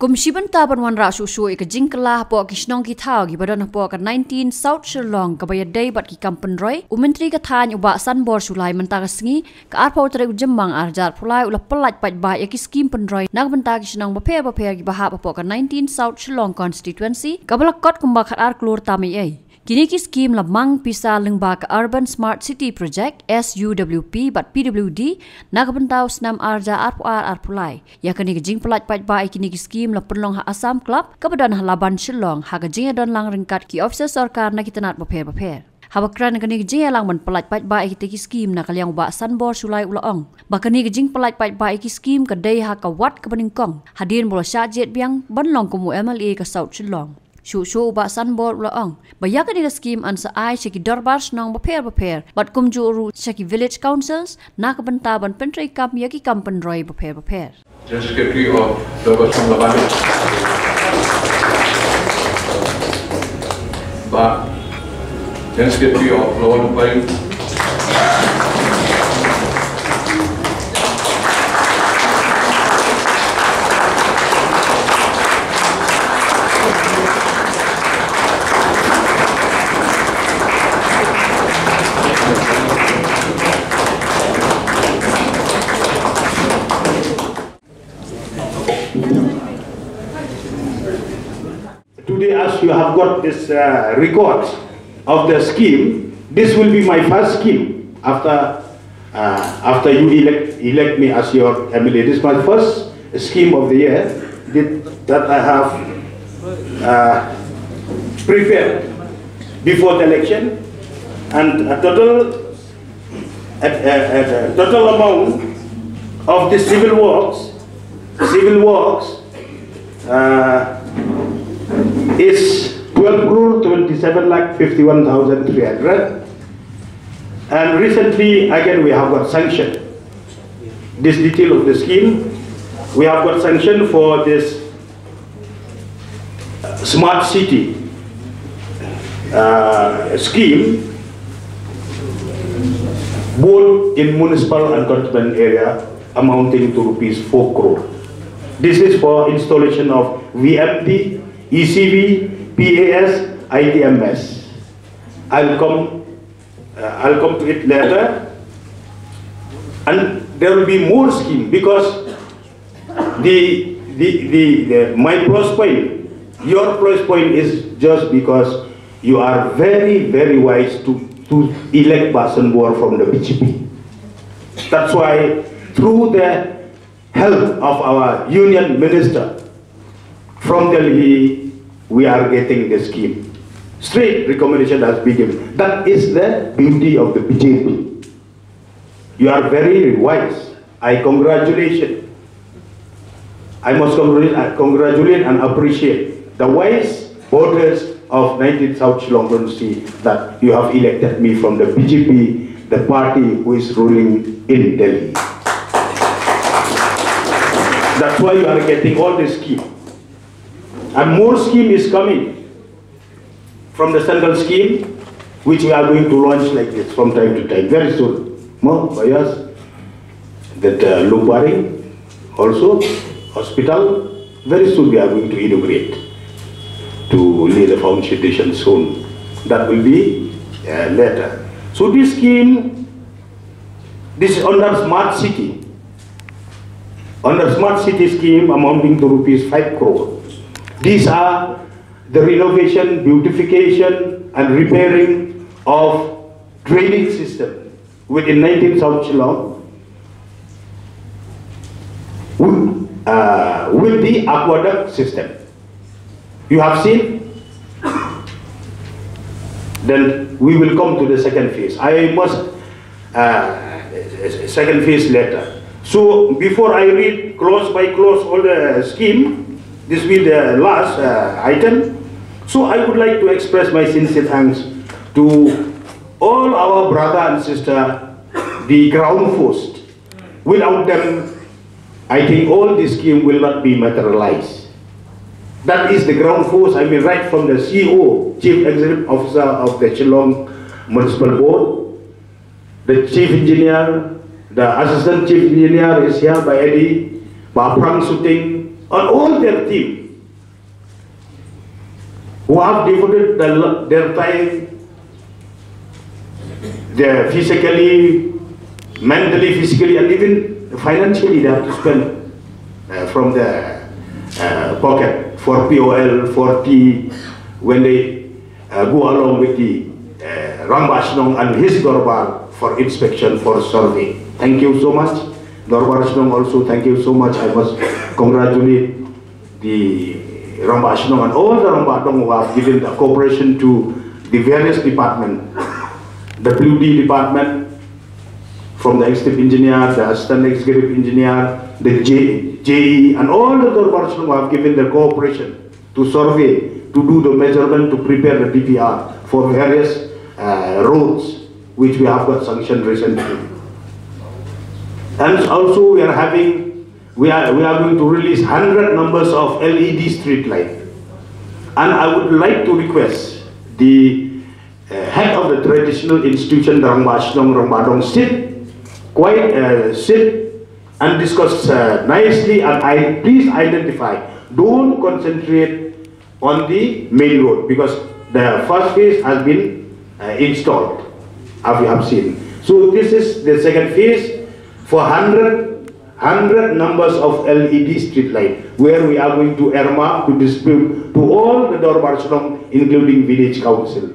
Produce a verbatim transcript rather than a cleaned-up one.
Kum shi bynta ban wanrah shuh shuh ïa ka jingkylla hapoh ki shnong ki thaw kiba don hapoh ka nineteen South Shillong kaba ïadei bad ki kam pynroi, u Myntri ka thaiñ u Bah Sanbor Shullai mynta ka sngi, ka arphew tarik u Jymmang arhajar arphew lai, u la pyllait paidbah ïa ki skim pynroi na ka bynta ki shnong bapher bapher kiba hap hapoh ka nineteen South Shillong Constituency, kaba la kot kumba khatar klur tam eiei. Kine ki skim la mang pisa lyngba ka Urban Smart City Project, S U W P bad P W D, na ka bynta u snem arhajar arphew ar arphew lai. Ïa kane ka jingpyllait paidbah ïa kine ki skim la pynlong ha Assam Club kaba don ha Laban Shillong, ha ka jingïadon lang ryngkat ki ophisar sorkar na ki tnat bapher bapher. Haba kren ha kane ka jingïalang ban pyllait paidbah ïa kita ki skim na ka liang u Bah Sanbor Shullai u la ong ba kane ka jingpyllait paidbah ïa ki skim ka dei ha ka wat kaba nyngkong hadien ba u la shah jied biang ban long kum u M L A ka South Shillong. Shuh shuh u Bah Sanbor u la ong ba ïa kane ka skim yn sa ai sha ki dorbar shnong bapher bapher bad kumjuh ruh sha ki village councils na ka bynta ban pyntreikam ïa ki kam pynroi bapher bapher. General Secretary of Dorbar Shnong Laban, Bah General Secretary of Lawan Pai. Today, as you have got this uh, record of the scheme, this will be my first scheme after uh, after you elect, elect me as your M L A. This is my first scheme of the year that, that I have uh, prepared before the election, and a total at, at, at a total amount of the civil works, civil works uh, is twelve crore twenty-seven lakh fifty-one thousand three hundred. And recently, again, we have got sanction. This detail of the scheme, we have got sanction for this uh, smart city uh, scheme, both in municipal and cantonment area, amounting to rupees four crore. This is for installation of V M P, E C V, P A S, I T M S. I'll come, uh, I'll come to it later. And there will be more scheme because the, the, the, the my plus point, your plus point is just because you are very, very wise to, to elect Bah Sanbor from the B J P. That's why through the help of our union minister from Delhi, we are getting the scheme. Straight recommendation has been given. That is the beauty of the B J P. You are very wise. I congratulate. I must congratulate, I congratulate and appreciate the wise voters of nineteen South Shillong constituency that you have elected me from the B J P, the party who is ruling in Delhi. That's why you are getting all this scheme. And more scheme is coming from the central scheme, which we are going to launch like this from time to time, very soon. Mo, Bayas, that uh, Lubari, also hospital, very soon we are going to inaugurate, to lay the foundation soon. That will be uh, later. So this scheme, this is under smart city. Under smart city scheme amounting to rupees five crore. These are the renovation, beautification, and repairing of drainage system within nineteen South Shillong with, uh, with the aqueduct system. You have seen? Then we will come to the second phase. I must uh, second phase later. So before I read clause by clause all the scheme, this will be the last uh, item. So I would like to express my sincere thanks to all our brother and sister, the ground force. Without them, I think all this scheme will not be materialized. That is the ground force, I mean, right from the C O, Chief Executive Officer of the Shillong Municipal Board, the chief engineer, the assistant chief engineer is here by Eddie, Bah Prang Suting, and all their team who have devoted the, their time, their physically, mentally, physically, and even financially they have to spend uh, from the uh, pocket for P O L, for tea, when they uh, go along with the uh, Rangbah Shnong and his Dorbar for inspection, for survey. Thank you so much. Dorbar Shnong also, thank you so much. I must congratulate the Rangbah Shnong and all the Rangbah Dong who have given the cooperation to the various department, the W D department, from the executive engineer, the assistant executive engineer, the J, J E, and all the Dorbar Shnong who have given their cooperation to survey, to do the measurement, to prepare the D P R for various uh, roads which we have got sanctioned recently. And also we are having, we are, we are going to release hundred numbers of L E D street light. And I would like to request the uh, head of the traditional institution, Rangbah Shnong, Rangbah Dong, sit, quite uh, sit and discuss uh, nicely and I, please identify. Don't concentrate on the main road because the first phase has been uh, installed, as we have seen. So this is the second phase for hundred, hundred numbers of L E D street light where we are going to earmark to distribute to all the Dorbar Shnong, including village council.